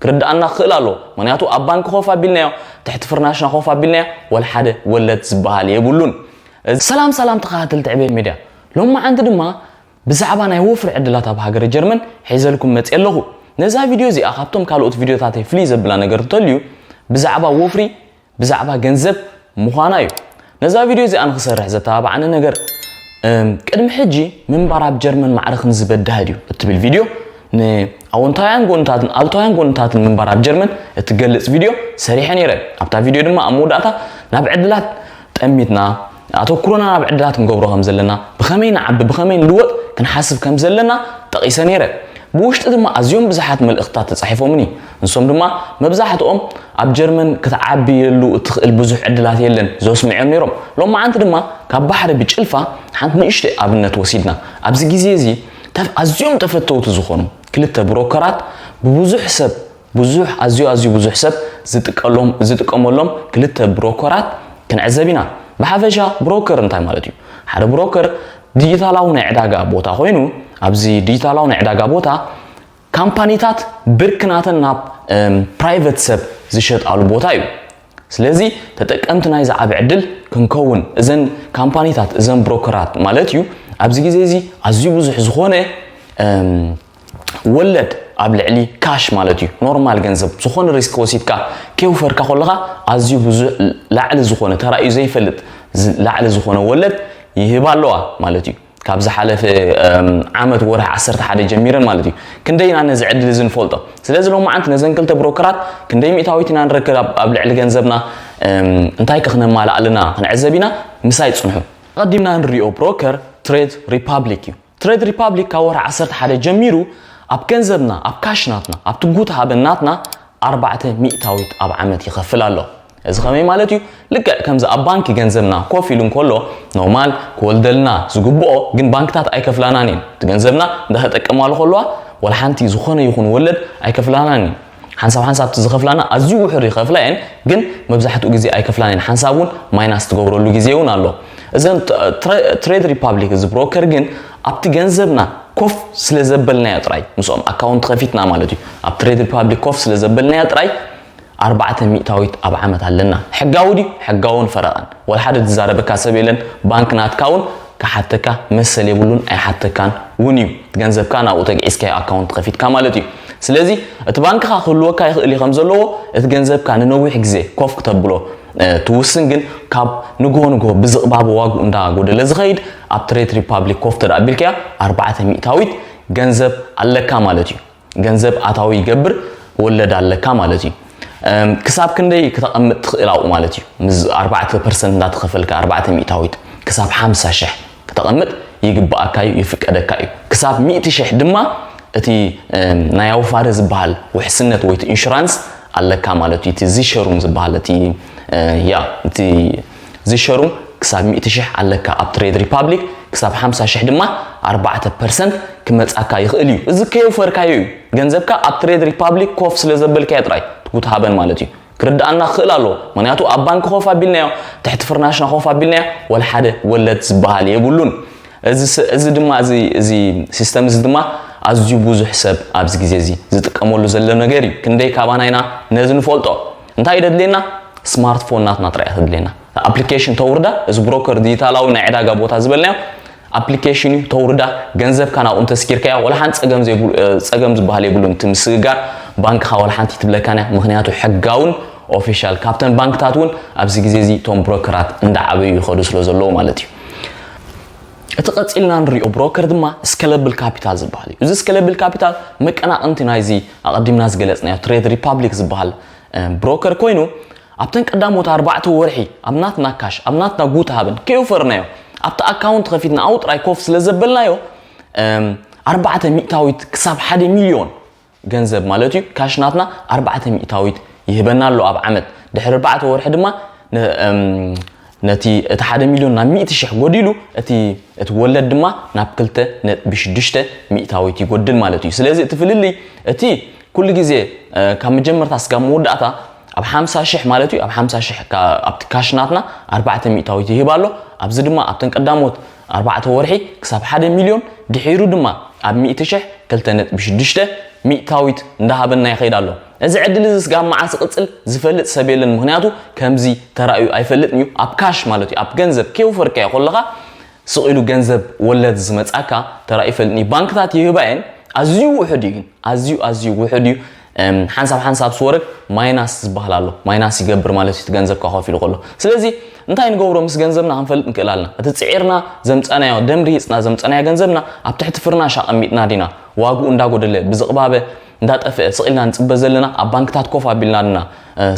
ክርድኣና ክኽእል ኣለዎ። ምኽንያቱ ኣብ ባንክ ኮፍ ኣቢልናዮ፣ ትሕቲ ፍርናሽና ኮፍ ኣቢልናዮ፣ ወላ ሓደ ወለድ ዝበሃል የብሉን። ሰላም ሰላም ተኸታተልቲ ዕቤት ሚድያ፣ ሎማዓንቲ ድማ ብዛዕባ ናይ ወፍሪ ዕድላት ኣብ ሃገረ ጀርመን ሒዘልኩም መፅየ ኣለኹ። ነዛ ቪድዮ እዚኣ ካብቶም ካልኦት ቪድዮታተይ ፍልይ ዘብላ ነገር እንተልዩ ብዛዕባ ወፍሪ፣ ብዛዕባ ገንዘብ ምዃና እዩ። ነዛ ቪድዮ እዚኣ ንክሰርሕ ዘተባብዓኒ ነገር፣ እም፣ ቅድሚ ሕጂ ምንባር ኣብ ጀርመን ማዕረ ክንዚ በዳሂ ድዩ እትብል ቪድዮ ንኣወንታውያን ጎንታትን ኣሉታውያን ጎንታትን ምንባር ኣብ ጀርመን እትገልጽ ቪድዮ ሰሪሐ ነይረ። ኣብታ ቪድዮ ድማ ኣብ መወዳእታ ናብ ዕድላት ጠሚትና ኣተኩሮና ናብ ዕድላት ክንገብሮ ከም ዘለና፣ ብኸመይ ንዓቢ፣ ብኸመይ ንልወጥ ክንሓስብ ከም ዘለና ጠቒሰ ነይረ። ብውሽጢ ድማ ኣዝዮም ብዙሓት መልእኽትታት ተጻሒፎምኒ። ንሶም ድማ መብዛሕትኦም ኣብ ጀርመን ክትዓብየሉ እትኽእል ብዙሕ ዕድላት የለን ዘስምዕዮም ነይሮም። ሎማዓንቲ ድማ ካብ ባሕሪ ብጭልፋ ሓንቲ ንእሽተይ ኣብነት ወሲድና። ኣብዚ ግዜ እዚ ተፍ-፣ ኣዝዮም ተፈተውቲ ዝኾኑ ክልተ ብሮከራት ብብዙሕ ሰብ ብዙሕ፣ ኣዝዩ፣ ኣዝዩ ብዙሕ ሰብ ዝጥቀሎም-፣ ዝጥቀመሎም ክልተ ብሮከራት ክንዕዘብ ኢና። ብሓፈሻ ብሮከር እንታይ ማለት እዩ? ሓደ ብሮከር ዲጂታላዊ ናይ ዕዳጋ ቦታ ኮይኑ፣ ኣብዚ ዲጂታላዊ ናይ ዕዳጋ ቦታ ካምፓኒታት ብርክናተን ናብ፣ እም፣ ፕራይቨት ሰብ ዝሸጣሉ ቦታ እዩ። ስለዚ ተጠቀምቲ ናይዚ ዓቢ ዕድል ክንከውን፣ እዘን ካምፓኒታት፣ እዘን ብሮከራት ማለት እዩ፣ ኣብዚ ግዜ እዚ ኣዝዩ ብዙሕ ዝኾነ፣ እም፣ ወለድ ኣብ ልዕሊ ካሽ ማለት እዩ። ኖርማል ገንዘብ፣ ዝኾነ ሪስክ ወሲድካ ከይወፈርካ ከለኻ ኣዝዩ ብዙሕ ላዕሊ ዝኾነ፣ ተራእዩ ዘይፈልጥ ዝ-፣ ላዕሊ ዝኾነ ወለድ ይህባ ኣለዋ ማለት እዩ። ካብ ዝሓለፈ፣ እም፣ ዓመት ወርሒ ዓሰርተ ሓደ ጀሚረን ማለት እዩ። ክንደይ ኢና ነዚ ዕድል እዚ ንፈልጦ? ስለዚ ሎማዓንቲ ነዘን ክልተ ብሮከራት ክንደይ ሚእታዊት ኢና ንረክብ ኣብ፣ ኣብ ልዕሊ ገንዘብና፣ እም፣ እንታይ ከ ክነማልእ ኣለና ክንዕዘብ ኢና። ምሳይ ጽንሑ። ኣቐዲምና ንሪኦ ብሮከር ትሬድ ሪፓብሊክ እዩ። ትሬድ ሪፓብሊክ ካብ ወርሒ ዓሰርተ ሓደ ጀሚሩ ኣብ ገንዘብና፣ ኣብ ካሽ ናትና፣ ኣብ ትጉት ሃበን ናትና ኣርባዕተ ሚእታዊት ኣብ ዓመት ይኸፍል ኣሎ። እዚ ከመይ ማለት እዩ? ልክዕ ከምዚ ኣብ ባንኪ ገንዘብና ኮፍ ኢሉ እንከሎ ኖርማል ክወልደልና ዝግብኦ፣ ግን ባንክታት ኣይከፍላናን እየን። እቲ ገንዘብና እንዳተጠቀማሉ ከለዋ ዋላ ሓንቲ ዝኾነ ይኹን ወለድ ኣይከፍላናን እየን። ሓንሳብ ሓንሳብ እቲ ዝኸፍላና ኣዝዩ ውሑድ ይኸፍላ እየን፣ ግን መብዛሕትኡ ግዜ ኣይከፍላን እየን። ሓንሳብ እውን ማይናስ ትገብረሉ ግዜ እውን ኣሎ። እዘን ት-፣ ትረ-፣ ትሬድ ሪፓብሊክ እዚ ብሮከር ግን ኣብቲ ገንዘብና ኮፍ ስለ ዘበልናዮ ጥራይ፣ ምስኦም ኣካውንት ከፊትና ማለት እዩ፣ ኣብ ትሬድ ሪፓብሊክ ኮፍ ስለ ዘበልናዮ ጥራይ ኣርባዕተ ሚእታዊት ኣብ ዓመት ኣለና። ሕጋዊ ድዩ? ሕጋውን ፈረቓን። ወላ ሓደ ዝዛረበካ ሰብ የለን። ባንክ ናትካ እውን ክሓተካ መሰል የብሉን፣ ኣይሓተካን እውን እዩ። እቲ ገንዘብካ ናብኡ ተግዒዝካዮ ኣካውንት ከፊትካ ማለት እዩ። ስለዚ እቲ ባንክኻ ክህልወካ ይኽእል እዩ ከም ዘለዎ፣ እቲ ገንዘብካ ንነዊሕ ግዜ ኮፍ ክተብሎ፣ እ፣ ትውስን፣ ግን ካብ ንግሆ ንግሆ ብዝቕባበ ዋግኡ እንዳጎደለ ዝኸይድ፣ ኣብ ትሬድ ሪፓብሊክ ኮፍ ተደኣ ኣቢልካያ ኣርባዕተ ሚእታዊት ገንዘብ ኣለካ ማለት እዩ። ገንዘብ ኣታዊ ይገብር፣ ወለድ ኣለካ ማለት እዩ። እም፣ ክሳብ ክንደይ ክተቐምጥ ትኽእል ኣብኡ ማለት እዩ? ምስ ኣርባዕተ ፐርሰንት እንዳተኸፈልካ፣ ኣርባዕተ ሚእታዊት ክሳብ ሓምሳ ሽሕ ክተቐምጥ ይግብኣካ እዩ፣ ይፍቀደካ እዩ። ክሳብ ሚእቲ ሽሕ ድማ እቲ፣ እም፣ ናይ ኣውፋሪ ዝበሃል ውሕስነት ወይ እቲ ኢንሹራንስ ኣለካ ማለት እዩ። እቲ ዚሸሩም ዝበሃል እቲ፣ እ፣ ያ፣ እቲ ዚሸሩም ክሳብ ሚእቲ ሽሕ ኣለካ ኣብ ትሬድ ሪፓብሊክ፣ ክሳብ ሓምሳ ሽሕ ድማ ኣርባዕተ ፐርሰንት ክመጻካ ይኽእል እዩ። እዚ ከየውፈርካዮ እዩ። ገንዘብካ ኣብ ትሬድ ሪፓብሊክ ኮፍ ስለ ዘበልካዮ ጥራይ ትጉት ሃበን ማለት እዩ። ክርድኣና ክኽእል ኣለዎ። ምኽንያቱ ኣብ ባንክ ኮፍ ኣቢልናዮ፣ ትሕቲ ፍርናሽና ኮፍ ኣቢልናዮ፣ ወላ ሓደ ወለድ ዝበሃል የብሉን። እዚ ስ-፣ እዚ ድማ፣ እዚ፣ እዚ ሲስተም እዚ ድማ ኣዝዩ ብዙሕ ሰብ ኣብዚ ግዜ እዚ ዝጥቀመሉ ዘሎ ነገር እዩ። ክንደይ ካባና ኢና ነዚ ንፈልጦ? እንታይ እዩ ደድልየና? ስማርትፎን ናትና ጥራይ እያ ተድልየና። ኣፕሊኬሽን ተውርዳ፣ እዚ ብሮከር ዲጂታላዊ ናይ ዕዳጋ ቦታ ዝበልናዮ ኣፕሊኬሽን እዩ፣ ተውርዳ፣ ገንዘብካ ናብኡ እንተስኪርካዮ፣ ወላ ሓንቲ ጸገም ዘይብሉ-፣ እ፣ ጸገም ዝበሃል የብሉን። እቲ ምስግጋር ባንክኻ ወላ ሓንቲ ትብለካን እያ፣ ምኽንያቱ ሕጋውን ኦፊሻል፣ ካብተን ባንክታት እውን ኣብዚ ግዜ እዚ እቶም ብሮከራት እንዳዓበዩ ይኸዱ ስለ ዘለዉ ማለት እዩ። እቲ ቀጺልና ንሪኦ ብሮከር ድማ ስከለብል ካፒታል ዝበሃል እዩ። እዚ ስከለብል ካፒታል መቀናቕንቲ ናይዚ ኣቐዲምና ዝገለጽናዮ ትሬድ ሪፓብሊክ ዝበሃል፣ እ፣ ብሮከር ኮይኑ፣ ኣብተን ቀዳሞት ኣርባዕተ ወርሒ ኣብ ናትና ካሽ፣ ኣብ ናትና ጉት ሃበን ከየውፈርናዮ፣ ኣብቲ ኣካውንት ከፊትና ኣብኡ ጥራይ ኮፍ ስለ ዘበልናዮ፣ እም፣ ኣርባዕተ ሚእታዊት ክሳብ ሓደ ሚልዮን ገንዘብ ማለት እዩ፣ ካሽ ናትና ኣርባዕተ ሚእታዊት ይህበና ኣሎ ኣብ ዓመት። ድሕሪ ኣርባዕተ ወርሒ ድማ ነ-፣ እም፣ ነቲ፣ እቲ ሓደ ሚልዮን ናብ ሚእቲ ሽሕ ጎዲሉ፣ እቲ፣ እቲ ወለድ ድማ ናብ ክልተ ነጥቢ ሽዱሽተ ሚእታዊት ይጎድል ማለት እዩ። ስለዚ እቲ ፍልልይ፣ እቲ ኩሉ ግዜ፣ እ፣ ካብ መጀመርታ ስጋብ መወዳእታ ኣብ ሓምሳ ሽሕ ማለት እዩ፣ ኣብ ሓምሳ ሽሕ ካ-፣ ኣብቲ ካሽ ናትና ኣርባዕተ ሚእታዊት ይህብ ኣሎ። ኣብዚ ድማ ኣብተን ቀዳሞት ኣርባዕተ ወርሒ ክሳብ ሓደ ሚልዮን፣ ድሒሩ ድማ ኣብ ሚእቲ ሽሕ ክልተ ነጥቢ ሽዱሽተ ሚእታዊት እንዳሃበና ይኸይድ ኣሎ። እዚ ዕድል እዚ ስጋብ መዓስ ይቕጽል ዝፈልጥ ሰብ የለን። ምኽንያቱ ከምዚ ተራእዩ ኣይፈልጥን እዩ። ኣብ ካሽ ማለት እዩ፣ ኣብ ገንዘብ ከይወፈርካዮ ከለኻ ስቕ ኢሉ ገንዘብ ወለድ ዝመጻካ ተራእዩ ይፈልጥን እዩ። ባንክታት ይህባ እየን፣ ኣዝዩ ውሑድ እዩ ግን፣ ኣዝዩ ኣዝዩ ውሑድ እዩ። ሓንሳብ ሓንሳብ ስወርግ ማይናስ ዝበሃል ኣሎ፣ ማይናስ ይገብር ማለት እዩ ገንዘብካ ኮፍ ኢሉ ከሎ። ስለዚ እንታይ ንገብሮ? ምስ ገንዘብና ክንፈልጥ ንክእል ኣለና። እቲ ጽዒርና ዘምጻናዮ፣ ደም ርሂጽና ዘምጻናዮ ገንዘብና ኣብ ትሕቲ ፍርናሽ ኣቐሚጥና ዲና ዋግኡ እንዳጎደለ ብዝቕባበ እንዳጠፍአ ስቕ ኢልና ንጽበ ዘለና፣ ኣብ ባንክታት ኮፍ ኣቢልና ድና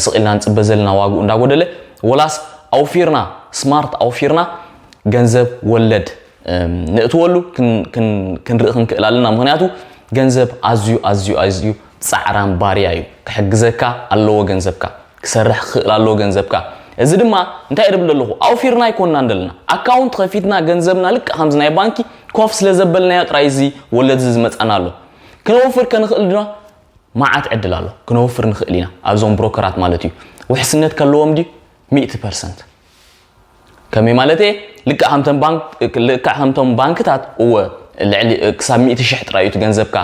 ስቕ ኢልና ንጽበ ዘለና ዋግኡ እንዳጎደለ፣ ወላስ ኣውፊርና፣ ስማርት ኣውፊርና ገንዘብ ወለድ ንእትወሉ ክንርኢ ክንክእል ኣለና። ምክንያቱ ገንዘብ ኣዝዩ ኣዝዩ ኣዝዩ ጻዕራም ባርያ እዩ። ክሕግዘካ ኣለዎ ገንዘብካ፣ ክሰርሕ ክኽእል ኣለዎ ገንዘብካ። እዚ ድማ እንታይ እብል ዘለኹ? ኣውፊርና ኣይኮንናን ዘለና። ኣካውንት ከፊትና ገንዘብና ልክዕ ከምዚ ናይ ባንኪ ኮፍ ስለ ዘበልናዮ ጥራይ እዚ ወለድ እዚ ዝመጻና ኣሎ። ክነውፍር ከንኽእል ድማ መዓት ዕድል ኣሎ። ክነውፍር ንኽእል ኢና ኣብዞም ብሮከራት ማለት እዩ። ውሕስነት ከለዎም ድዩ? ሚእቲ ፐርሰንት። ከመይ ማለት እየ? ልክዕ ከምቶም ባንክ ልክዕ ከምቶም ባንክታት እወ ልዕሊ ክሳብ ሚእቲ ሽሕ ጥራይ እዩ እቲ ገንዘብካ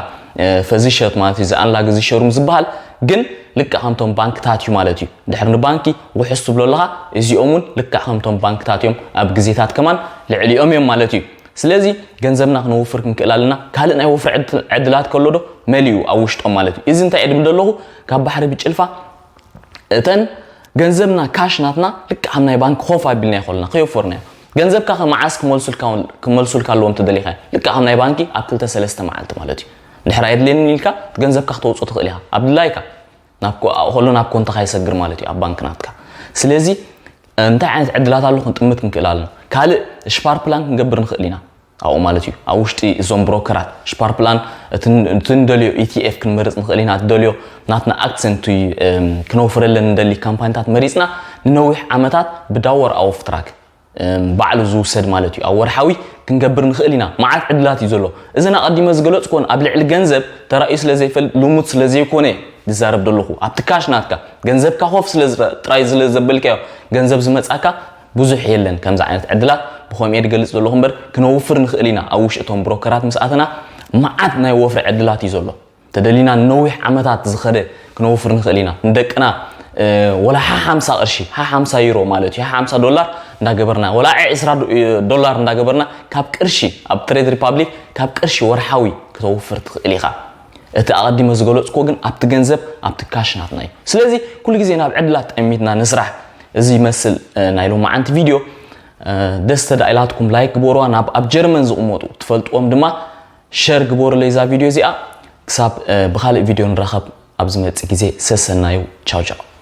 ፈዚሸት ማለት እዩ ዝኣንላግ ዝሸሩም ዝበሃል። ግን ልክዕ ከምቶም ባንክታት እዩ ማለት እዩ። ድሕሪ ንባንኪ ውሕስ ትብሎ ኣለኻ። እዚኦም እውን ልክዕ ከምቶም ባንክታት እዮም፣ ኣብ ግዜታት ከማን ልዕሊኦም እዮም ማለት እዩ። ስለዚ ገንዘብና ክነውፍር ክንክእል ኣለና። ካልእ ናይ ወፍሪ ዕድላት ከሎ ዶ? መሊኡ ኣብ ውሽጦም ማለት እዩ። እዚ እንታይ እየ ድብል ዘለኹ? ካብ ባሕሪ ብጭልፋ እተን ገንዘብና ካሽ ናትና ልክዕ ከም ናይ ባንክ ኮፍ ኣቢልና ይኸልና ከየወፈርናዮ። ገንዘብካ ከመዓስ ክመልሱልካ ኣለዎም ተደሊኻ ልክዕ ከም ናይ ባንኪ ኣብ ክልተ ሰለስተ መዓልቲ ማለት እዩ። ድሕር ኣየድልየንን ኢልካ ገንዘብካ ክተውፅኦ ትኽእል ኢኻ ኣብ ድላይካ። ናብ ከሎ ናብ ኮንትኻ ይሰግር ማለት እዩ ኣብ ባንክ ናትካ። ስለዚ እንታይ ዓይነት ዕድላት ኣሎ ክንጥምት ክንክእል ኣለና። ካልእ ሽፓር ፕላን ክንገብር ንኽእል ኢና። ኣብኡ ማለት እዩ ኣብ ውሽጢ እዞም ብሮከራት ሽፓር ፕላን እቲ ንደልዮ ኢቲኤፍ ክንመርፅ ንኽእል ኢና። እቲ ደልዮ ናትና ኣክሰንት ክነውፍረለን ንደሊ ካምፓኒታት መሪፅና ንነዊሕ ዓመታት ብዳወር ኣወፍ ትራክ ባዕሉ ዝውሰድ ማለት እዩ ኣብ ወርሓዊ ክንገብር ንኽእል ኢና። መዓት ዕድላት እዩ ዘሎ። እዘን ኣቐዲመ ዝገለፅኮን ኣብ ልዕሊ ገንዘብ ተራእዩ ስለ ዘይፈልጥ ልሙድ ስለ ዘይኮነ ዝዛረብ ዘለኹ ኣብቲ ካሽ ናትካ ገንዘብካ ኮፍ ስለ ጥራይ ስለ ዘበልካዮ ገንዘብ ዝመፃካ ብዙሕ የለን። ከምዚ ዓይነት ዕድላት ብኸምኡ እየ ዝገልፅ ዘለኹ እምበር ክነውፍር ንኽእል ኢና። ኣብ ውሽጢ እቶም ብሮከራት ምስ ኣተና መዓት ናይ ወፍሪ ዕድላት እዩ ዘሎ። ተደሊና ነዊሕ ዓመታት ዝኸደ ክነውፍር ንኽእል ኢና። ንደቅና ወላ ሓ ሓምሳ ቅርሺ፣ ሓ ሓምሳ ዩሮ ማለት እዩ፣ ሓ ሓምሳ ዶላር እንዳገበርና፣ ወላ ዒ ዕስራ ዶላር እንዳገበርና ካብ ቅርሺ ኣብ ትሬድ ሪፓብሊክ ካብ ቅርሺ ወርሓዊ ክተውፍር ትኽእል ኢኻ። እቲ ኣቐዲመ ዝገለጽኩዎ ግን ኣብቲ ገንዘብ ኣብቲ ካሽ ናትና እዩ። ስለዚ ኩሉ ግዜ ናብ ዕድላት ጠሚትና ንስራሕ። እዚ ይመስል ናይ ሎማዓንቲ ቪድዮ። ደስ ተዳ ኢላትኩም ላይክ ግበሩዋ። ናብ ኣብ ጀርመን ዝቕመጡ ትፈልጥዎም ድማ ሸር ግበሩለይ እዛ ቪድዮ እዚኣ። ክሳብ ብኻልእ ቪድዮ ንራኸብ ኣብ ዝመጽእ ግዜ ሰሰናዩ። ቻው ቻው።